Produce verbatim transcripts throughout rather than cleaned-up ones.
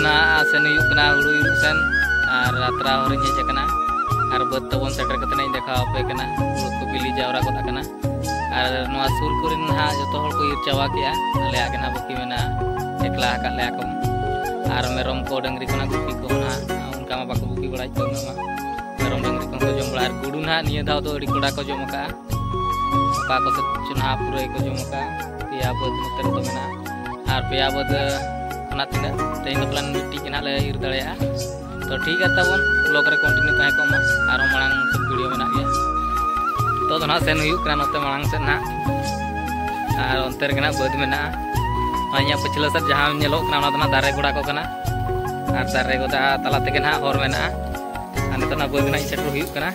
ᱱᱟᱦᱟᱜ ᱥᱮᱱ ᱦᱩᱭᱩᱜ ᱠᱟᱱᱟ ᱦᱩᱲᱩ ᱤᱨᱚᱜ ᱥᱮᱱ, ᱟᱨ ᱟᱛᱨᱟ ᱦᱚᱨᱤᱧ ᱦᱮᱡ ᱟᱠᱟᱱᱟ᱾ ᱟᱨ ᱵᱟᱹᱫᱽ ᱛᱟᱵᱚᱱ ᱥᱮᱴᱮᱨ ᱠᱟᱛᱮ ᱤᱧ ᱫᱮᱠᱷᱟᱣ ᱟᱯᱮ ᱠᱟᱱᱟ, ᱦᱩᱲᱩ ᱠᱚ ᱵᱤᱞᱤ ᱡᱟᱣᱨᱟ ᱜᱚᱫ ᱟᱠᱟᱱᱟ᱾ ᱟᱨ ᱱᱚᱣᱟ ᱥᱩᱨ ᱠᱚᱨᱮᱱ ᱱᱟᱦᱟᱜ ᱡᱚᱛᱚ ᱦᱚᱲ ᱠᱚ ᱤᱨ ᱪᱟᱵᱟ ᱠᱮᱜᱼᱟ, ᱟᱞᱮᱭᱟᱜ ᱜᱮ ᱱᱟᱦᱟᱜ ᱵᱟᱹᱠᱤ ᱢᱮᱱᱟᱜᱼᱟ, ᱮᱠᱞᱟ ᱟᱠᱟᱫ ᱞᱮᱭᱟ ᱠᱚ᱾ ᱟᱨ ᱢᱮᱨᱚᱢ ᱠᱚ ᱰᱟᱹᱝᱨᱤ ᱠᱚ ᱱᱟᱦᱟᱜ ᱜᱩᱯᱤ ᱠᱚᱦᱚᱸ ᱱᱟᱦᱟᱜ ᱚᱱᱠᱟ ᱢᱟ ᱵᱟᱠᱚ ᱜᱩᱯᱤ ᱵᱟᱲᱟᱭᱮᱫ ᱠᱚᱣᱟ ᱩᱱᱟᱹᱜ ᱢᱟ᱾ ᱢᱮᱨᱚᱢ ᱰᱟᱹᱝᱨᱤ ᱠᱚᱦᱚᱸ ᱠᱚ ᱡᱚᱢ ᱵᱟᱲᱟ, ᱟᱨ ᱜᱩᱰᱩ ᱱᱟᱦᱟᱜ ᱱᱤᱭᱟᱹ ᱫᱷᱟᱣ ᱫᱚ ᱟᱹᱰᱤ ᱠᱚᱰᱟ ᱠᱚ ᱡᱚᱢ ᱟᱠᱟᱜᱼᱟ᱾ ᱚᱠᱟ ᱠᱚ ᱥᱮᱫ ᱪᱚ ᱱᱟᱦᱟᱜ ᱯᱩᱨᱟᱹ ᱜᱮᱠᱚ ᱡᱚᱢ ᱟᱠᱟᱜᱼᱟ᱾ ᱯᱮᱭᱟ ᱵᱟᱹᱫᱽ ᱱᱚᱛᱮ ᱨᱮᱫᱚ ᱢᱮᱱᱟᱜᱼᱟ, ᱟᱨ ᱯᱮᱭᱟ ᱵᱟᱹᱫᱽ ᱠᱷᱚᱱᱟᱜ ᱛᱤᱱᱟᱹᱜ ᱛᱮᱦᱮᱧ ᱫᱚ ᱯᱟᱞᱮᱱ ᱢᱤᱫᱴᱤᱡ ᱜᱮ ᱱᱟᱦᱟᱜ ᱞᱮ ᱤᱨ ᱫᱟᱲᱮᱭᱟᱜᱼᱟ᱾ ᱛᱚ ᱴᱷᱤᱠ ᱜᱮᱭᱟ, ᱛᱟᱵᱚᱱ ᱵᱞᱚᱜ ᱨᱮ ᱠᱚᱱᱴᱤᱱᱤᱭᱩ ᱛᱟᱦᱮᱸ ᱠᱚᱜ ᱢᱟ, ᱟᱨᱦᱚᱸ ᱢᱟᱲᱟᱝ ᱥᱮᱫ ᱵᱷᱤᱰᱤᱭᱳ ᱢᱮᱱᱟᱜ ᱜᱮᱭᱟ᱾ ᱛᱚ ᱫᱚ ᱱᱟᱦᱟᱜ ᱥᱮᱱ ᱦᱩᱭᱩᱜ ᱠᱟᱱᱟ ᱱᱚᱛᱮ ᱢᱟᱲᱟᱝ ᱥᱮᱫ ᱱᱟᱦᱟᱜ, ᱟᱨ ᱚᱱᱛᱮ ᱨᱮᱜᱮ ᱱᱟᱦᱟᱜ ᱵᱟᱹᱫᱽ ᱢᱮᱱᱟᱜᱼᱟ᱾ ᱱᱚᱣᱟ ᱤᱧᱟᱹᱜ ᱯᱟᱹᱪᱷᱞᱟᱹ ᱥᱮᱫ ᱡᱟᱦᱟᱸ ᱧᱮᱞᱚᱜ ᱠᱟᱱᱟ, ᱚᱱᱟ ᱫᱚ ᱱᱟᱦᱟᱜ ᱫᱟᱨᱮ ᱜᱚᱲᱟ ᱠᱚ ᱠᱟᱱᱟ, ᱟᱨ ᱫᱟᱨᱮ ᱜᱚᱲᱟ ᱛᱟᱞᱟ ᱛᱮᱜᱮ ᱱᱟᱦᱟᱜ ᱦᱚᱨ ᱢᱮᱱᱟᱜᱼᱟ᱾ ᱟᱨ ᱱᱤᱛᱚᱜ ᱱᱟᱦᱟᱜ ᱵᱟᱹᱫᱽ ᱱᱟᱦᱟᱜ ᱥᱮᱴᱮᱨ ᱦᱩᱭᱩᱜ ᱠᱟᱱᱟ᱾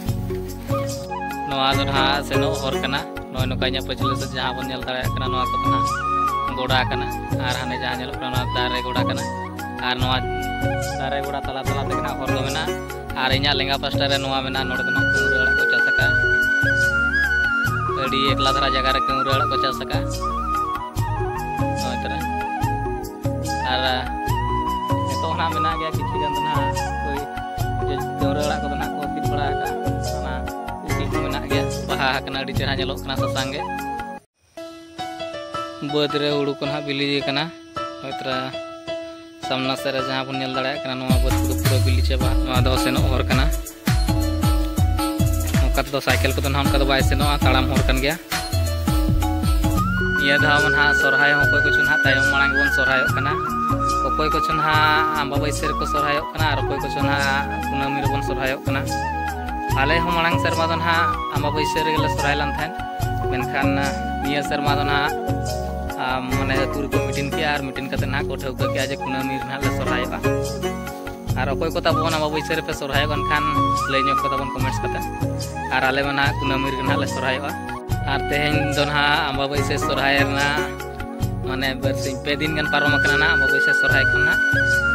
ᱱᱚᱣᱟ ᱫᱚ ᱱᱟᱦᱟᱜ ᱥᱮᱱᱚᱜ ᱦᱚᱨ ᱠᱟᱱᱟ᱾ ᱱᱚᱜᱼᱚᱭ ᱱᱚᱝᱠᱟ ᱤᱧᱟᱹᱜ ᱯᱟᱹᱪᱷᱞᱟᱹ ᱥᱮᱫ ᱡᱟᱦᱟᱸ ᱵᱚᱱ ᱧᱮᱞ ᱫᱟᱲᱮᱭᱟᱜ ᱠᱟᱱᱟ, ᱱᱚᱣᱟ ᱠᱚᱫᱚ ᱱᱟᱦᱟᱜ ᱜᱚᱰᱟ ᱠᱟᱱᱟ, ᱟᱨ ᱦᱟᱱᱮ ᱡᱟᱦᱟᱸ ᱧᱮᱞᱚᱜ ᱠᱟᱱᱟ, ᱱᱚᱣᱟ ᱫᱟᱨᱮ ᱜᱚᱰᱟ ᱠᱟᱱᱟ᱾ ᱟᱨ ᱱᱚᱣᱟ ᱫᱟᱨᱮ ᱜᱚᱰᱟ ᱛᱟᱞᱟ ᱛᱟᱞᱟ ᱛᱮᱜᱮ ᱱᱟᱦᱟᱜ ᱦᱚᱨ ᱫᱚ ᱢᱮᱱᱟᱜᱼᱟ᱾ ᱟᱨ ᱤᱧᱟᱹᱜ ᱞᱮᱸᱜᱟ ᱯᱟᱥᱴᱟ ᱨᱮ ᱱᱚᱣᱟ ᱢᱮᱱᱟᱜᱼᱟ, ᱱᱚᱰᱮ ᱫᱚ ᱱᱟᱦᱟᱜ ᱠᱟᱹᱣᱨᱟᱹ ᱟᱲᱟᱜ ᱠᱚ ᱪᱟᱥ ᱟᱠᱟᱫᱼᱟ᱾ ᱟᱹᱰᱤ ᱮᱠᱞᱟ ᱫᱷᱟᱨᱟ ᱡᱟᱭᱜᱟ ᱨᱮ ᱠᱟᱹᱣᱨᱟᱹ ᱟᱲᱟᱜ ᱠᱚ ᱪᱟᱥ ᱟᱠᱟᱫᱼᱟ᱾ ᱱᱚᱜᱼᱚᱭ ᱛᱚᱨᱟ᱾ ᱟᱨ ᱱᱤᱛᱚᱜ ᱦᱚᱸ ᱱᱟᱦᱟᱜ ᱢᱮᱱᱟᱜ ᱜᱮᱭᱟ ᱠᱤᱪᱷᱩ ᱜᱟᱱ ᱫᱚ ᱱᱟᱦᱟᱜ ᱳᱭ ᱡᱮ ᱠᱟᱹᱣᱨᱟᱹ ᱟᱲᱟᱜ ᱠᱚᱫᱚ ᱱᱟᱦᱟᱜ ᱠᱚ ᱥᱤᱫ ᱵᱟᱲᱟ ᱟᱠᱟᱫᱼᱟ᱾ ᱚᱱᱟ ᱩᱛᱤ ᱠᱚ ᱢᱮᱱᱟᱜ ᱜᱮᱭᱟ, ᱵᱟᱦᱟ ᱟᱠᱟᱱᱟ, ᱟᱹᱰᱤ ᱪᱮᱦᱨᱟ ᱧᱮᱞᱚᱜ ᱠᱟᱱᱟ ᱥᱟᱥᱟᱝ ᱜᱮ᱾ ᱵᱟᱹᱫᱽ ᱨᱮ ᱦᱩᱲᱩ ᱠᱚ ᱱᱟᱦᱟᱜ ᱵᱤᱞᱤ ᱟᱠᱟᱱᱟ᱾ ᱱᱚᱜᱼᱚᱭ ᱛᱚᱨᱟ ᱥᱟᱢᱱᱟ ᱥᱮᱫ ᱨᱮ ᱡᱟᱦᱟᱸ ᱵᱚᱱ ᱧᱮᱞ ᱫᱟᱲᱮᱭᱟᱜ ᱠᱟᱱᱟ, ᱱᱚᱣᱟ ᱵᱟᱹᱫᱽ ᱠᱚᱫᱚ ᱯᱩᱨᱟᱹ ᱵᱤᱞᱤ ᱪᱟᱵᱟ᱾ ᱱᱚᱣᱟ ᱫᱚ ᱥᱮᱱᱚᱜ ᱦᱚᱨ ᱠᱟᱱᱟ᱾ ᱱᱚᱝᱠᱟ ᱛᱮᱫᱚ ᱥᱟᱭᱠᱮᱞ ᱠᱚᱫᱚ ᱱᱟᱦᱟᱜ ᱚᱱᱠᱟ ᱫᱚ ᱵᱟᱭ ᱥᱮᱱᱚᱜᱼᱟ, ᱛᱟᱲᱟᱢ ᱦᱚᱨ ᱠᱟᱱ ᱜᱮᱭᱟ᱾ ᱱᱤᱭᱟᱹ ᱫᱷᱟᱣ ᱢᱟ ᱱᱟᱦᱟᱜ ᱥᱚᱨᱦᱟᱭ ᱦᱚᱸ ᱚᱠᱚᱭ ᱠᱚᱪᱚ ᱱᱟᱦᱟᱜ ᱛᱟᱭᱚᱢ ᱢᱟᱲᱟᱝ ᱜᱮᱵᱚᱱ ᱥᱚᱨᱦᱟᱭᱚᱜ ᱠᱟᱱᱟ, ᱚᱠᱚᱭ ᱠᱚᱪᱚ ᱱᱟᱦᱟᱜ ᱟᱢᱵᱟᱵᱟᱹᱥᱭᱟᱹ ᱨᱮᱠᱚ ᱥᱚᱨᱦᱟᱭᱚᱜ ᱠᱟᱱᱟ, ᱟᱨ ᱚᱠᱚᱭ ᱠᱚᱪᱚ ᱱᱟᱦᱟᱜ ᱠᱩᱱᱟᱹᱢᱤ ᱨᱮᱵᱚᱱ ᱥᱚᱨᱦᱟᱭᱚᱜ ᱠᱟᱱᱟ᱾ ᱟᱞᱮ ᱦᱚᱸ ᱢᱟᱲᱟᱝ ᱥᱮᱨᱢᱟ ᱫᱚ ᱱᱟᱦᱟᱜ ᱟᱢᱵᱟᱵᱟᱹᱥᱭᱟᱹ ᱨᱮᱜᱮ ᱞᱮ ᱥᱚᱨᱦᱟᱭ ᱞᱮᱱ ᱛᱟᱦᱮᱸᱫ, ᱢᱮᱱᱠᱷᱟᱱ ᱱᱤᱭᱟᱹ ᱥᱮᱨᱢᱟ ᱫᱚ ᱱᱟᱦᱟᱜ, ᱟᱢ, ᱢᱟᱱᱮ ᱟᱹᱛᱩ ᱨᱮᱠᱚ ᱢᱤᱴᱤᱝ ᱠᱮᱜᱼᱟ, ᱟᱨ ᱢᱤᱴᱤᱝ ᱠᱟᱛᱮ ᱱᱟᱦᱟᱜ ᱠᱚ ᱴᱷᱟᱹᱣᱠᱟᱹ ᱠᱮᱜᱼᱟ ᱡᱮ ᱠᱩᱱᱟᱹᱢᱤ ᱨᱮ ᱱᱟᱦᱟᱜ ᱞᱮ ᱥᱚᱨᱦᱟᱭᱚᱜᱼᱟ᱾ ᱟᱨ ᱚᱠᱚᱭ ᱠᱚ ᱛᱟᱵᱚᱱ ᱟᱢᱵᱟᱵᱟᱹᱥᱭᱟᱹ ᱨᱮᱯᱮ ᱥᱚᱨᱦᱟᱭᱚᱜ ᱠᱟᱱ ᱠᱷᱟᱱ, ᱞᱟᱹᱭ ᱧᱚᱜ ᱠᱚ ᱛᱟᱵᱚᱱ ᱠᱚᱢᱮᱱᱴᱥ ᱠᱟᱛᱮ᱾ ᱟᱨ ᱟᱞᱮ ᱢᱟ ᱱᱟᱦᱟᱜ ᱠᱩᱱᱟᱹᱢᱤ ᱨᱮᱜᱮ ᱱᱟᱦᱟᱜ ᱞᱮ ᱥᱚᱨᱦᱟᱭᱚᱜᱼᱟ᱾ ᱟᱨ ᱛᱮᱦᱮᱧ ᱫᱚ ᱱᱟᱦᱟᱜ ᱟᱢᱵᱟᱵᱟᱹᱥᱭᱟᱹ ᱥᱚᱨᱦᱟᱭ ᱨᱮᱱᱟᱜ, ᱢᱟᱱᱮ, ᱵᱟᱨᱥᱤᱧ ᱯᱮ ᱫᱤᱱ ᱜᱟᱱ ᱯᱟᱨᱚᱢ ᱟᱠᱟᱱᱟ ᱱᱟᱦᱟᱜ ᱟᱢᱵᱟᱵᱟᱹᱥᱭᱟᱹ ᱥᱚᱨᱦᱟᱭ ᱠᱷᱚᱱ ᱱᱟᱦᱟᱜ᱾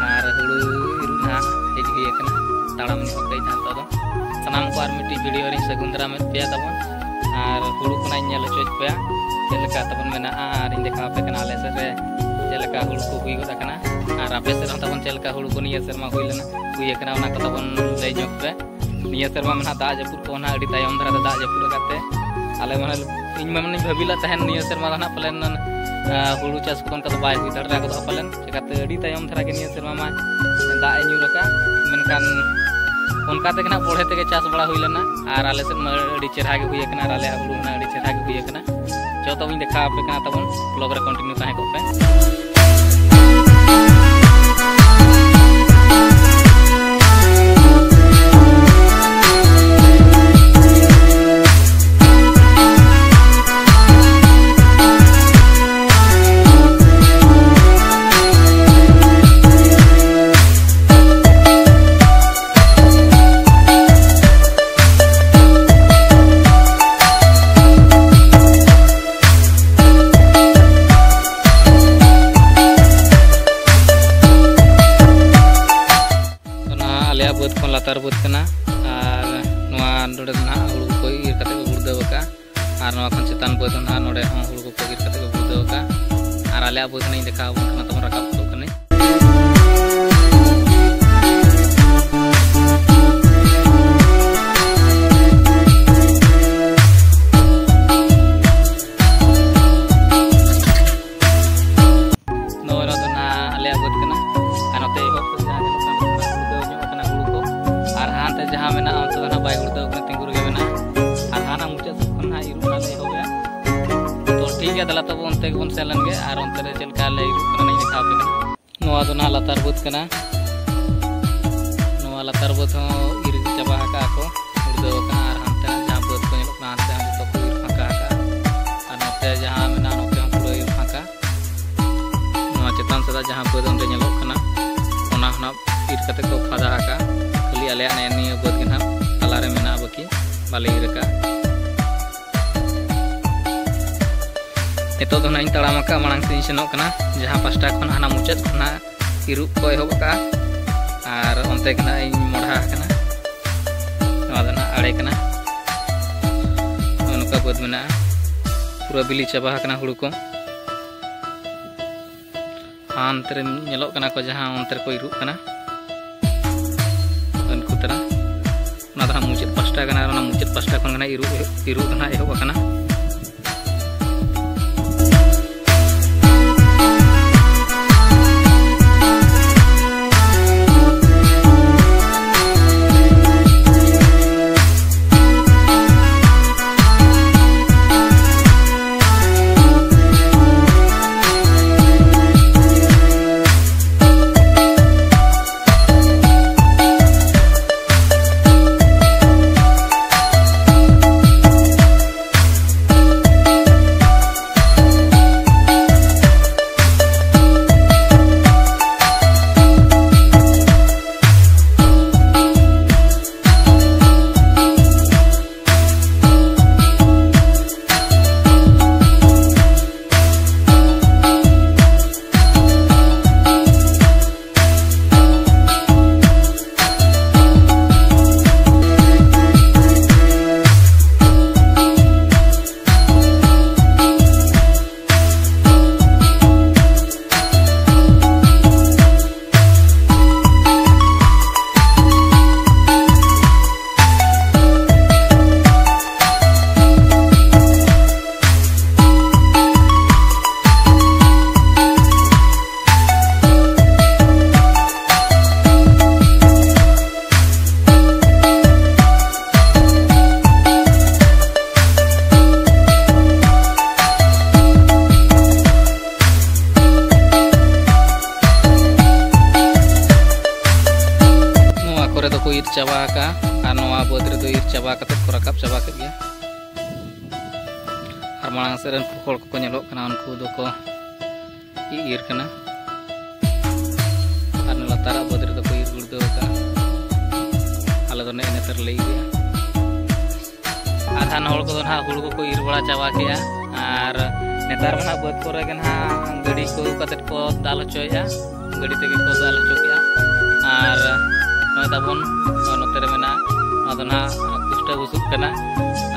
ᱟᱨ ᱦᱩᱲᱩ ᱤᱨᱚᱜ ᱱᱟᱦᱟᱜ ᱦᱮᱡ ᱦᱩᱭ ᱟᱠᱟᱱᱟ, ᱛᱟᱲᱟᱢ ᱧᱚᱜ ᱠᱟᱹᱡ ᱱᱟᱦᱟᱜ ᱱᱤᱛᱚᱜ ᱫᱚ᱾ ᱥᱟᱱᱟᱢ ᱠᱚ ᱟᱨ ᱢᱤᱫᱴᱤᱡ ᱵᱷᱤᱰᱤᱭᱳ ᱨᱤᱧ ᱥᱟᱹᱜᱩᱱ ᱫᱟᱨᱟᱢᱮᱫ ᱯᱮᱭᱟ ᱛᱟᱵᱚᱱ, ᱟᱨ ᱦᱩᱲᱩ ᱠᱷᱚᱱᱟᱜ ᱤᱧ ᱧᱮᱞ ᱦᱚᱪᱚᱭᱮᱫ ᱯᱮᱭᱟ ᱪᱮᱫ ᱞᱮᱠᱟ ᱛᱟᱵᱚᱱ ᱢᱮᱱᱟᱜᱼᱟ, ᱟᱨ ᱤᱧ ᱫᱮᱠᱷᱟᱣ ᱟᱯᱮ ᱠᱟᱱᱟ ᱟᱞᱮ ᱥᱮᱫ ᱨᱮ ᱪᱮᱫ ᱞᱮᱠᱟ ᱚᱠᱟ ᱦᱩᱲᱩ ᱠᱚ ᱦᱩᱭ ᱜᱚᱫ ᱟᱠᱟᱱᱟ, ᱟᱨ ᱟᱯᱮ ᱥᱮᱫ ᱦᱚᱸ ᱛᱟᱵᱚᱱ ᱪᱮᱫ ᱞᱮᱠᱟ ᱦᱩᱲᱩ ᱠᱚ ᱱᱤᱭᱟᱹ ᱥᱮᱨᱢᱟ ᱦᱩᱭ ᱞᱮᱱᱟ, ᱦᱩᱭ ᱟᱠᱟᱱᱟ, ᱚᱱᱟ ᱠᱚ ᱛᱟᱵᱚᱱ ᱞᱟᱹᱭ ᱧᱚᱜ ᱯᱮ᱾ ᱱᱤᱭᱟᱹ ᱥᱮᱨᱢᱟ ᱢᱟ ᱱᱟᱦᱟᱜ ᱫᱟᱜ ᱡᱟᱹᱯᱩᱫ ᱠᱚ ᱱᱟᱦᱟᱜ ᱟᱹᱰᱤ ᱛᱟᱭᱚᱢ ᱫᱷᱟᱨᱟ ᱛᱮ ᱫᱟᱜ ᱡᱟᱹᱯᱩᱫ ᱟᱠᱟᱫ ᱛᱮ, ᱟᱞᱮ ᱢᱟ, ᱤᱧ ᱢᱟ ᱢᱟᱱᱮᱧ ᱵᱷᱟᱹᱵᱤ ᱞᱮᱫ ᱛᱟᱦᱮᱱ ᱱᱤᱭᱟᱹ ᱥᱮᱨᱢᱟ ᱫᱚ ᱱᱟᱦᱟᱜ ᱯᱟᱞᱮᱱ, ᱟᱸ, ᱦᱩᱲᱩ ᱪᱟᱥ ᱠᱚ ᱚᱱᱠᱟ ᱫᱚ ᱵᱟᱭ ᱦᱩᱭ ᱫᱟᱲᱮ ᱜᱚᱫᱚᱜᱼᱟ ᱯᱟᱞᱮᱱ᱾ ᱪᱮᱠᱟᱛᱮ ᱟᱹᱰᱤ ᱛᱟᱭᱚᱢ ᱫᱷᱟᱨᱟ ᱜᱮ ᱱᱤᱭᱟᱹ ᱥᱮᱨᱢᱟ ᱢᱟ ᱫᱟᱜ ᱮ ᱧᱩᱨ ᱟᱠᱟᱫ, ᱢᱮᱱᱠᱷᱟᱱ ᱚᱱᱠᱟ ᱛᱮᱜᱮ ᱱᱟᱦᱟᱜ ᱵᱚᱲᱦᱮ ᱛᱮᱜᱮ ᱪᱟᱥ ᱵᱟᱲᱟ ᱦᱩᱭ ᱞᱮᱱᱟ, ᱟᱨ ᱟᱞᱮ ᱥᱮᱫ ᱢᱟ ᱟᱹᱰᱤ ᱪᱮᱦᱨᱟ ᱜᱮ ᱦᱩᱭ ᱟᱠᱟᱱᱟ, ᱟᱨ ᱟᱞᱮᱭᱟᱜ ᱦᱩᱲᱩ ᱦᱚᱸ ᱟᱹᱰᱤ ᱪᱮᱦᱨᱟ ᱜᱮ ᱦᱩᱭ ᱟᱠᱟᱱᱟ᱾ ᱡᱚᱛᱚ ᱵᱚᱱ ᱫᱮᱠᱷᱟᱣ ᱟᱯᱮ ᱠᱟᱱᱟ, ᱛᱟᱵᱚᱱ vlog ᱨᱮ continue ᱛᱟᱦᱮᱸ ᱠᱚᱜ ᱯᱮ᱾ ᱱᱚᱣᱟ ᱟᱞᱮᱭᱟᱜ ᱵᱟᱹᱫᱽ ᱠᱷᱚᱱ ᱞᱟᱛᱟᱨ ᱵᱟᱹᱫᱽ ᱠᱟᱱᱟ, ᱟᱨ ᱱᱚᱣᱟ ᱱᱚᱰᱮ ᱫᱚ ᱱᱟᱦᱟᱜ ᱦᱩᱲᱩ ᱠᱚ ᱤᱨ ᱠᱟᱛᱮ ᱠᱚ ᱜᱩᱲᱫᱟᱹᱣ ᱟᱠᱟᱫᱼᱟ, ᱟᱨ ᱱᱚᱣᱟ ᱠᱷᱚᱱ ᱪᱮᱛᱟᱱ ᱵᱟᱹᱫᱽ ᱦᱚᱸ ᱱᱟᱦᱟᱜ ᱱᱚᱰᱮ ᱦᱚᱸ ᱦᱩᱲᱩ ᱠᱚᱠᱚ ᱤᱨ ᱠᱟᱛᱮ ᱠᱚ ᱜᱩᱲᱫᱟᱹᱣ ᱟᱠᱟᱫᱼᱟ, ᱟᱨ ᱟᱞᱮᱭᱟᱜ ᱵᱟᱹᱫᱽ ᱦᱚᱸ ᱤᱧ ᱫᱮᱠᱷᱟᱣ ᱟᱵᱚᱱ ᱠᱟᱱᱟ, ᱛᱟᱵᱚᱱ ᱨᱟᱠᱟᱵ ᱜᱚᱫᱚᱜ ᱠᱟᱹᱱᱟᱹᱧ᱾ ᱱᱚᱜᱼᱚᱭ ᱱᱚᱣᱟ ᱫᱚ ᱱᱟᱦᱟᱜ ᱟᱞᱮᱭᱟᱜ ᱵᱟᱹᱫᱽ ᱠᱟᱱᱟ᱾ ᱟᱨ ᱱᱚᱛᱮ ᱮᱦᱚᱵ ᱥᱮᱫ ᱡᱟᱦᱟᱸ ᱧᱮᱞᱚᱜ ᱠᱟᱱᱟ, ᱚᱱᱟ ᱜᱩᱲᱫᱟᱹᱣ ᱧᱚᱜ ᱟᱠᱟᱱᱟ ᱦᱩᱲᱩ ᱠᱚ᱾ ᱟᱨ ᱦᱟᱱᱛᱮ ᱡᱟᱦᱟᱸ ᱢᱮᱱᱟᱜᱼᱟ, ᱚᱱᱛᱮ ᱫᱚ ᱱᱟᱦᱟᱜ ᱵᱟᱭ ᱜᱩᱲᱫᱟᱹᱣ ᱠᱟᱱᱟ, ᱛᱤᱸᱜᱩ ᱨᱮᱜᱮ ᱢᱮᱱᱟᱜᱼᱟ᱾ ᱟᱨ ᱦᱟᱱᱟ ᱢᱩᱪᱟᱹᱫ ᱥᱮᱫ ᱠᱷᱚᱱ ᱱᱟᱦᱟᱜ ᱤᱨᱚᱜ ᱱᱟᱦᱟᱜ ᱞᱮ ᱮᱦᱚᱵᱮᱜᱼᱟ᱾ ᱛᱚ ᱴᱷᱤᱠ ᱜᱮᱭᱟ, ᱫᱮᱞᱟ ᱛᱚᱵᱮ ᱚᱱᱛᱮ ᱜᱮᱵᱚᱱ ᱥᱮᱱ ᱞᱮᱱ ᱜᱮ ᱟᱨ ᱚᱱᱛᱮ ᱨᱮ ᱪᱮᱫ ᱞᱮᱠᱟ ᱞᱮ ᱤᱨᱚᱜ ᱠᱟᱱᱟ, ᱚᱱᱟᱧ ᱫᱮᱠᱷᱟᱣ ᱟᱯᱮ ᱠᱟᱱᱟ᱾ ᱱᱚᱣᱟ ᱫᱚ ᱱᱟᱦᱟᱜ ᱞᱟᱛᱟᱨ ᱵᱟᱹᱫᱽ ᱠᱟᱱᱟ᱾ ᱱᱚᱣᱟ ᱞᱟᱛᱟᱨ ᱵᱟᱹᱫᱽ ᱦᱚᱸ ᱤᱨ ᱪᱟᱵᱟ ᱟᱠᱟᱫᱼᱟ ᱠᱚ, ᱜᱩᱲᱫᱟᱹᱣ ᱟᱠᱟᱱᱟ᱾ ᱟᱨ ᱦᱟᱱᱛᱮ ᱡᱟᱦᱟᱸ ᱵᱟᱹᱫᱽ ᱠᱚ ᱧᱮᱞᱚᱜ ᱠᱟᱱᱟ, ᱦᱟᱱᱛᱮ ᱦᱚᱸ ᱡᱚᱛᱚ ᱠᱚ ᱤᱨ ᱯᱷᱟᱸᱠᱟ ᱟᱠᱟᱫᱼᱟ᱾ ᱟᱨ ᱱᱚᱛᱮ ᱡᱟᱦᱟᱸ ᱢᱮᱱᱟᱜᱼᱟ, ᱱᱚᱛᱮ ᱦᱚᱸ ᱯᱩᱨᱟᱹ ᱤᱨ ᱯᱷᱟᱸᱠᱟ᱾ ᱱᱚᱣᱟ ᱪᱮᱛᱟᱱ ᱥᱮᱫᱟᱜ ᱡᱟᱦᱟᱸ ᱵᱟᱹᱫᱽ ᱚᱸᱰᱮ ᱧᱮᱞᱚᱜ ᱠᱟᱱᱟ, ᱚᱱᱟ ᱦᱚᱸ ᱱᱟᱜ ᱤᱨ ᱠᱟᱛᱮ ᱠᱚ ᱯᱷᱟᱫᱟ ᱟᱠᱟᱫᱼᱟ᱾ ᱠᱷᱟᱹᱞᱤ ᱟᱞᱮᱭᱟᱜ ᱱᱮᱜᱼᱮ ᱱᱤᱭᱟᱹ ᱵᱟᱹᱫᱽ ᱜᱮ ᱱᱟᱜ ᱛᱟᱞᱟᱨᱮ ᱢᱮᱱᱟᱜᱼᱟ, ᱵᱟᱹᱠᱤ ᱵᱟᱞᱮ ᱤᱨ ᱟᱠᱟᱫᱼᱟ᱾ ᱱᱤᱛᱚᱜ ᱫᱚ ᱱᱟᱜ ᱤᱧ ᱛᱟᱲᱟᱢ ᱟᱠᱟᱫᱼᱟ, ᱢᱟᱲᱟᱝ ᱥᱮᱫ ᱤᱧ ᱥᱮᱱᱚᱜ ᱠᱟᱱᱟ, ᱡᱟᱦᱟᱸ ᱯᱟᱥᱴᱟ ᱠᱷᱚᱱ ᱦᱟᱱᱟ ᱢᱩᱪᱟᱹᱫ ᱠᱷᱚᱱᱟᱜ ᱤᱨᱚᱜ ᱠᱚ ᱮᱦᱚᱵ ᱟᱠᱟᱫᱼᱟ, ᱟᱨ ᱚᱱᱛᱮ ᱜᱮ ᱱᱟᱜ ᱤᱧ ᱢᱚᱰᱦᱟ ᱟᱠᱟᱱᱟ᱾ ᱱᱚᱣᱟ ᱫᱚ ᱱᱟᱜ ᱟᱲᱮ ᱠᱟᱱᱟ᱾ ᱱᱚᱜᱼᱚ ᱱᱚᱝᱠᱟ ᱵᱟᱹᱫᱽ ᱢᱮᱱᱟᱜᱼᱟ, ᱯᱩᱨᱟᱹ ᱵᱤᱞᱤ ᱪᱟᱵᱟ ᱟᱠᱟᱱᱟ ᱦᱩᱲᱩ ᱠᱚ᱾ ᱦᱟᱱᱛᱮ ᱨᱮ ᱧᱮᱞᱚᱜ ᱠᱟᱱᱟ ᱠᱚ, ᱡᱟᱦᱟᱸ ᱚᱱᱛᱮ ᱨᱮᱠᱚ ᱤᱨᱚᱜ ᱠᱟᱱᱟ, ᱩᱱᱠᱩ ᱛᱟᱨᱟ᱾ ᱚᱱᱟ ᱫᱚ ᱦᱟᱸᱜ ᱢᱩᱪᱟᱹᱫ ᱯᱟᱥᱴᱟ ᱠᱟᱱᱟ, ᱟᱨ ᱚᱱᱟ ᱢᱩᱪᱟᱹᱫ ᱯᱟᱥᱴᱟ ᱠᱷᱚᱱ ᱜᱮ ᱦᱟᱸᱜ ᱤᱨᱚᱜ, ᱤᱨᱚᱜ ᱫᱚ ᱦᱟᱸᱜ ᱮᱦᱚᱵ ᱟᱠᱟᱱᱟ᱾ ᱱᱚᱣᱟ ᱠᱚᱨᱮ ᱫᱚᱠᱚ ᱤᱨ ᱪᱟᱵᱟ ᱟᱠᱟᱜᱼᱟ, ᱟᱨ ᱱᱚᱣᱟ ᱵᱟᱹᱫᱽ ᱨᱮᱫᱚ ᱤᱨ ᱪᱟᱵᱟ ᱠᱟᱛᱮ ᱠᱚ ᱨᱟᱠᱟᱵ ᱪᱟᱵᱟ ᱠᱮᱫ ᱜᱮᱭᱟ᱾ ᱟᱨ ᱢᱟᱲᱟᱝ ᱥᱮᱫ ᱨᱮᱱ ᱦᱚᱲ ᱠᱚᱠᱚ ᱧᱮᱞᱚᱜ ᱠᱟᱱᱟ, ᱩᱱᱠᱩ ᱫᱚᱠᱚ ᱤᱨ ᱠᱟᱱᱟ᱾ ᱟᱨ ᱱᱚᱣᱟ ᱞᱟᱛᱟᱨᱟᱜ ᱵᱟᱹᱫᱽ ᱨᱮᱫᱚ ᱠᱚ ᱤᱨ ᱜᱩᱲᱫᱟᱹᱣ ᱟᱠᱟᱜᱼᱟ᱾ ᱟᱞᱮ ᱫᱚ ᱱᱮᱜᱼᱮ ᱱᱮᱛᱟᱨ ᱞᱮ ᱤᱨᱮᱜᱼᱟ᱾ ᱟᱫᱷᱟᱱ ᱦᱚᱲ ᱠᱚᱫᱚ ᱱᱟᱦᱟᱜ ᱦᱩᱲᱩ ᱠᱚᱠᱚ ᱤᱨ ᱵᱟᱲᱟ ᱪᱟᱵᱟ ᱠᱮᱜᱼᱟ, ᱟᱨ ᱱᱮᱛᱟᱨ ᱢᱟ ᱱᱟᱦᱟᱜ ᱵᱟᱹᱫᱽ ᱠᱚᱨᱮ ᱜᱮ ᱱᱟᱦᱟᱜ ᱜᱟᱹᱰᱤ ᱠᱚ ᱟᱹᱜᱩ ᱠᱟᱛᱮᱫ ᱠᱚ ᱫᱟᱞ ᱦᱚᱪᱚᱭᱮᱜᱼᱟ, ᱜᱟᱹᱰᱤ ᱛᱮᱜᱮ ᱠᱚ ᱫᱟᱞ ᱦᱚᱪᱚ ᱠᱮᱜᱼᱟ᱾ ᱟᱨ ᱱᱚᱜᱼᱚᱭ ᱛᱟᱵᱚᱱ ᱱᱚᱛᱮ ᱨᱮ ᱢᱮᱱᱟᱜᱼᱟ, ᱱᱚᱣᱟ ᱫᱚ ᱱᱟᱦᱟᱜ ᱯᱩᱥᱴᱟᱹ ᱵᱩᱥᱩᱵ ᱠᱟᱱᱟ᱾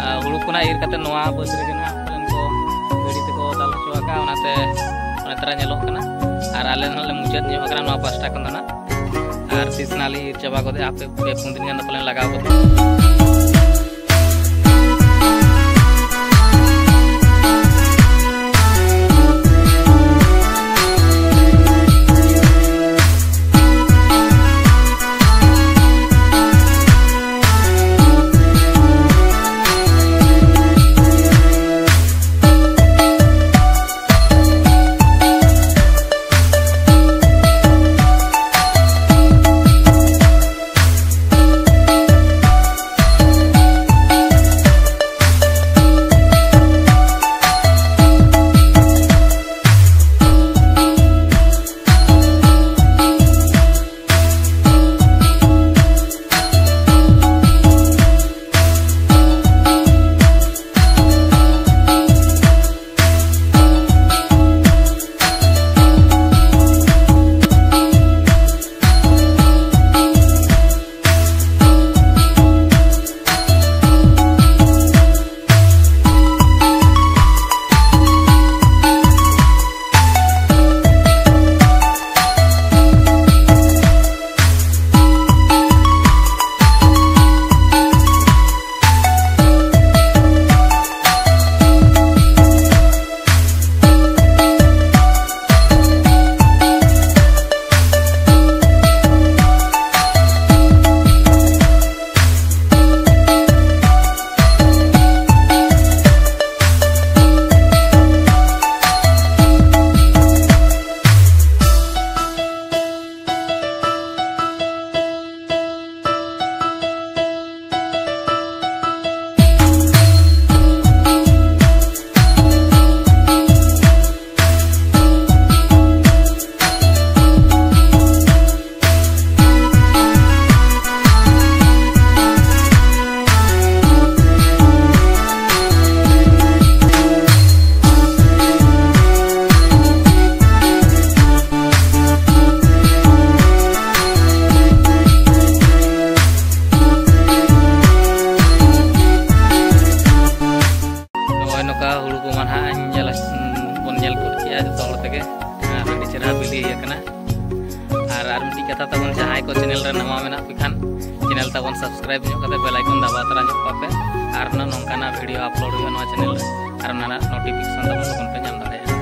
ᱟᱨ ᱦᱩᱲᱩ ᱠᱚ ᱱᱟᱦᱟᱜ ᱤᱨ ᱠᱟᱛᱮᱫ ᱱᱚᱣᱟ ᱵᱟᱹᱫᱽ ᱨᱮᱜᱮ ᱱᱟᱦᱟᱜ ᱯᱟᱞᱮᱱ ᱠᱚ ᱜᱟᱹᱰᱤ ᱛᱮᱠᱚ ᱫᱟᱞ ᱦᱚᱪᱚ ᱟᱠᱟᱫᱼᱟ, ᱚᱱᱟᱛᱮ ᱱᱚᱜᱼᱚᱭ ᱛᱟᱨᱟ ᱧᱮᱞᱚᱜ ᱠᱟᱱᱟ᱾ ᱟᱨ ᱟᱞᱮ ᱱᱟᱦᱟᱜ ᱞᱮ ᱢᱩᱪᱟᱹᱫ ᱧᱚᱜ ᱟᱠᱟᱱᱟ ᱱᱚᱣᱟ ᱯᱟᱥᱴᱟ ᱠᱷᱚᱱ ᱫᱚ ᱱᱟᱦᱟᱜ᱾ ᱟᱨ ᱛᱤᱥ ᱱᱟᱦᱟᱜ ᱞᱮ ᱤᱨ ᱪᱟᱵᱟ ᱜᱚᱫᱮᱜᱼᱟ, ᱦᱟᱯᱮ ᱯᱮ ᱯᱩᱱ ᱫᱤᱱ ᱜᱟᱱ ᱫᱚ ᱯᱟᱞᱮᱱ ᱞᱟᱜᱟᱣ ᱜᱚᱫᱚᱜᱼᱟ᱾ ᱵᱤᱞᱤ ᱦᱩᱭ ᱟᱠᱟᱱᱟ᱾ ᱟᱨ ᱟᱨ ᱢᱤᱫᱴᱤᱡ ᱠᱟᱛᱷᱟ ᱛᱟᱵᱚᱱ, ᱡᱟᱦᱟᱸᱭ ᱠᱚ ᱪᱮᱱᱮᱞ ᱨᱮ ᱱᱟᱣᱟ ᱢᱮᱱᱟᱜ ᱯᱮ ᱠᱷᱟᱱ ᱪᱮᱱᱮᱞ ᱛᱟᱵᱚᱱ ᱥᱟᱵᱥᱠᱨᱟᱭᱤᱵ ᱧᱚᱜ ᱠᱟᱛᱮ ᱵᱮᱞ ᱟᱭᱠᱚᱱ ᱫᱟᱵᱟᱣ ᱛᱚᱨᱟ ᱧᱚᱜ ᱠᱟᱜ ᱯᱮ᱾ ᱟᱨ ᱱᱚᱜᱼᱚ ᱱᱚᱝᱠᱟᱱᱟᱜ ᱵᱷᱤᱰᱤᱭᱳ ᱟᱯᱞᱳᱰ ᱦᱩᱭᱩᱜᱼᱟ ᱱᱚᱣᱟ ᱪᱮᱱᱮᱞ ᱨᱮ, ᱟᱨ ᱚᱱᱟ ᱨᱮᱱᱟᱜ ᱱᱳᱴᱤᱯᱷᱤᱠᱮᱥᱚᱱ ᱛᱟᱵᱚᱱ ᱞᱚᱜᱚᱱ ᱯᱮ ᱧᱟᱢ ᱫᱟᱲᱮᱭᱟᱜᱼᱟ᱾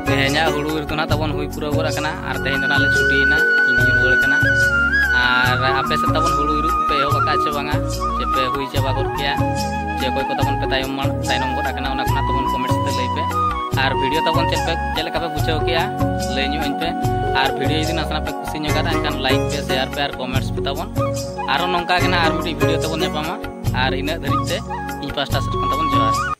ᱛᱮᱦᱮᱧᱟᱜ ᱦᱩᱲᱩ ᱤᱨ ᱫᱚ ᱱᱟᱜ ᱛᱟᱵᱚᱱ ᱦᱩᱭ ᱯᱩᱨᱟᱹᱣ ᱜᱚᱫ ᱟᱠᱟᱱᱟ, ᱟᱨ ᱛᱮᱦᱮᱧ ᱫᱚ ᱱᱟᱜ ᱞᱮ ᱪᱷᱩᱴᱤᱭᱮᱱᱟ, ᱤᱧ ᱨᱩᱣᱟᱹᱲ ᱠᱟᱱᱟ᱾ ᱟᱨ ᱟᱯᱮ ᱥᱮᱫ ᱛᱟᱵᱚᱱ ᱦᱩᱲᱩ ᱤᱨᱚᱜ ᱯᱮ ᱮᱦᱚᱵ ᱟᱠᱟᱫᱼᱟ ᱪᱮ ᱵᱟᱝᱟ, ᱪᱮ ᱯᱮ ᱦᱩᱭ ᱪᱟᱵᱟ ᱜᱚᱫ ᱠᱮᱜᱼᱟ, ᱪᱮ ᱚᱠᱚᱭ ᱠᱚ ᱛᱟᱵᱚᱱ ᱯᱮ ᱛᱟᱭᱚᱢ ᱢᱟᱲ-, ᱛᱟᱭᱱᱚᱢ ᱜᱚᱫ ᱟᱠᱟᱱᱟ, ᱚᱱᱟ ᱠᱚ ᱱᱟᱜ ᱛᱟᱵᱚᱱ ᱠᱚᱢᱮᱱᱴᱥ ᱛᱮ ᱞᱟᱹᱭ ᱯᱮ᱾ ᱟᱨ ᱵᱷᱤᱰᱤᱭᱳ ᱛᱟᱵᱚᱱ ᱪᱮᱫ ᱯᱮ, ᱪᱮᱫ ᱞᱮᱠᱟ ᱯᱮ ᱵᱩᱡᱷᱟᱹᱣ ᱠᱮᱜᱼᱟ, ᱞᱟᱹᱭ ᱧᱚᱜ ᱟᱹᱧ ᱯᱮ᱾ ᱟᱨ ᱵᱷᱤᱰᱤᱭᱳ ᱡᱩᱫᱤ ᱱᱟᱥᱮᱱᱟᱜ ᱯᱮ ᱠᱩᱥᱤ ᱧᱚᱜ ᱠᱟᱫᱟ, ᱮᱱᱠᱷᱟᱱ ᱞᱟᱭᱤᱠ ᱯᱮ, ᱥᱮᱭᱟᱨ ᱯᱮ ᱟᱨ ᱠᱚᱢᱮᱱᱴᱥ ᱯᱮ ᱛᱟᱵᱚᱱ᱾ ᱟᱨᱚ ᱱᱚᱝᱠᱟ ᱜᱮ ᱱᱟᱜ ᱟᱨ ᱢᱤᱫᱴᱤᱡ ᱵᱷᱤᱰᱤᱭᱳ ᱛᱮᱵᱚᱱ ᱧᱟᱯᱟᱢᱟ᱾ ᱟᱨ ᱤᱱᱟᱹᱜ ᱫᱷᱟᱹᱨᱤᱡ ᱛᱮ ᱤᱧ ᱯᱟᱥᱴᱟ ᱥᱮᱫ ᱠᱷᱚᱱ ᱛᱟᱵᱚᱱ ᱡᱚᱦᱟᱨ᱾